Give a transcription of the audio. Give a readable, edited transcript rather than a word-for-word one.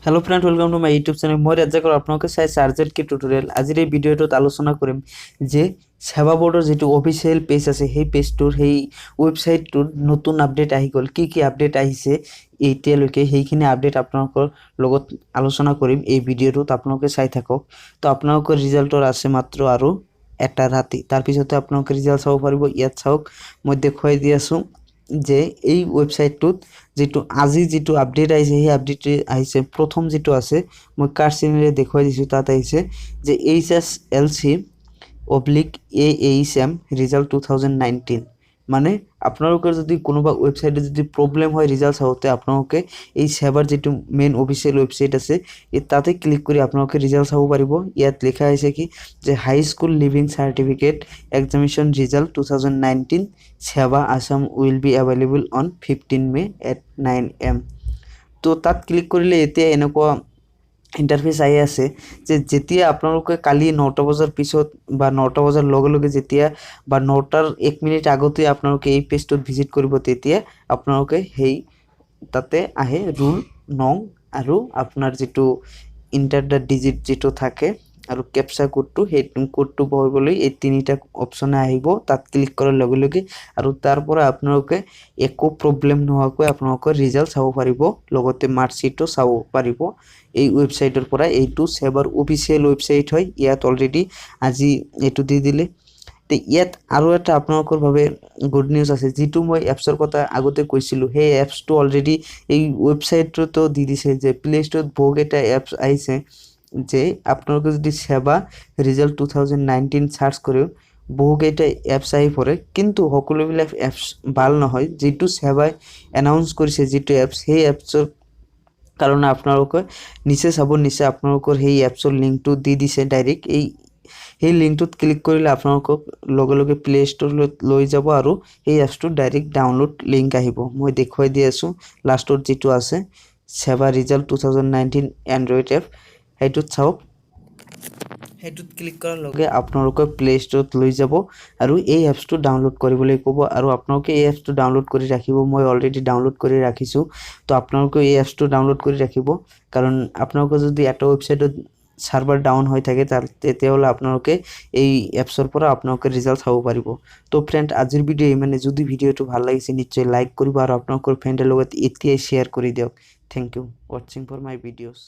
Hello friend, welcome to my YouTube channel. মই ৰাজ্জাকৰ, আপোনালোকে চাই চাৰ্জেট কি টিউটৰিয়েল। আজিৰ এই ভিডিঅ'টোত আলোচনা কৰিম যে সেৱা বৰ্ডৰ যিটো অফিচিয়েল পেজ আছে, সেই পেজটোৰ, সেই ৱেবছাইটটোৰ নতুন আপডেট আহি গ'ল। কি কি আপডেট আহিছে এতিয়ালৈকে, সেইখিনি আপডেট আপোনালোকৰ লগত আলোচনা কৰিম এই ভিডিঅ'টোত। আপোনালোকে চাই থাকক। তো আপোনালোকৰ ৰিজাল্টৰ আছে মাত্ৰ আৰু এটা ৰাতি, তাৰপিছতে আপোনালোকে ৰিজাল্ট চাব পাৰিব। ইয়াত চাওক, মই দেখুৱাই দি আছোঁ যে এই ৱেবছাইটটোত যিটো আজি যিটো আপডেট আহিছে, সেই আপডেট আহিছে। প্ৰথম যিটো আছে, মই কাৰ চিনেৰে দেখুৱাই দিছোঁ। তাত আহিছে যে HSLC/AHM result 2019। মানে আপোনালোকৰ যদি কোনোবা ৱেবছাইটত যদি প্ৰব্লেম হয় ৰিজাল্ট চাওঁতে, আপোনালোকে এই সেৱাৰ যিটো মেইন অফিচিয়েল ৱেবছাইট আছে, এই তাতে ক্লিক কৰি আপোনালোকে ৰিজাল্ট চাব পাৰিব। ইয়াত লিখা হৈছে কি যে High School Leaving Certificate Examination result 2019 SEBA Assam will be available on 15 May at 9 am। তো তাত ক্লিক কৰিলে এতিয়া এনেকুৱা ইণ্টাৰফেচ আহি আছে যে যেতিয়া আপোনালোকে কালি 9টা বজাৰ পিছত বা 9টা বজাৰ লগে লগে যেতিয়া বা 9টাৰ 1 মিনিট আগতে আপোনালোকে এই পেজটোত ভিজিট কৰিব, তেতিয়া আপোনালোকে সেই তাতে আহে ৰোল নং আৰু আপোনাৰ যিটো ইণ্টাৰ the digit যিটো থাকে আৰু কেপচা কোডটো, সেই কোডটো বহাবলৈ এই তিনিটা অপশ্যনে আহিব। তাত ক্লিক কৰাৰ লগে লগে আৰু তাৰ পৰা আপোনালোকে একো প্ৰব্লেম নোহোৱাকৈ আপোনালোকৰ ৰিজাল্ট চাব পাৰিব, লগতে মাৰ্কশ্বিটো চাব পাৰিব এই ৱেবছাইটৰ পৰা। এইটো সেৱাৰ অফিচিয়েল ৱেবছাইট হয়। ইয়াত অলৰেডি আজি এইটো দি দিলে। তে ইয়াত আৰু এটা আপোনালোকৰ বাবে গুড নিউজ আছে। যিটো মই এপছৰ কথা আগতে কৈছিলোঁ, সেই এপছটো অলৰেডি এই ৱেবছাইটটোতো দি দিছে যে প্লে ষ্ট'ৰত বহুকেইটা এপছ আহিছে যে আপোনালোকে যদি সেৱা ৰিজাল্ট 2019 চাৰ্চ কৰেও বহুকেইটা এপছ আহি পৰে। কিন্তু সকলোবিলাক এপছ ভাল নহয়। যিটো সেৱাই এনাউন্স কৰিছে যিটো এপছ, সেই এপছৰ কাৰণে আপোনালোকে নিচে চাব, নিচে আপোনালোকৰ সেই এপছৰ লিংকটো দি দিছে ডাইৰেক্ট। সেই লিংকটোত ক্লিক কৰিলে আপোনালোকক লগে লগে প্লে ষ্ট'ৰলৈ লৈ যাব আৰু সেই এপছটোৰ ডাইৰেক্ট ডাউনলোড লিংক আহিব। মই দেখুৱাই দি আছোঁ, লাষ্টত যিটো আছে SEBA result 2019 Android app, সেইটোত চাওক। সেইটোত ক্লিক কৰাৰ লগে আপোনালোকে প্লে ষ্ট'ৰত লৈ যাব আৰু এই এপছটো ডাউনলোড কৰিবলৈ ক'ব আৰু আপোনালোকে এই এপছটো ডাউনলোড কৰি ৰাখিব। মই অলৰেডি ডাউনলোড কৰি ৰাখিছোঁ। তো আপোনালোকে এই এপছটো ডাউনলোড কৰি ৰাখিব, কাৰণ আপোনালোকৰ যদি এটা ৱেবছাইটত ছাৰ্ভাৰ ডাউন হৈ থাকে তাত, তেতিয়াহ'লে আপোনালোকে এই এপছৰ পৰা আপোনালোকে ৰিজাল্ট চাব পাৰিব। তো ফ্ৰেণ্ড, আজিৰ ভিডিঅ' ইমানে। যদি ভিডিঅ'টো ভাল লাগিছে, নিশ্চয় লাইক কৰিব আৰু আপোনালোকৰ ফ্ৰেণ্ডৰ লগত এতিয়াই শ্বেয়াৰ কৰি দিয়ক। Thank you watching for my videos.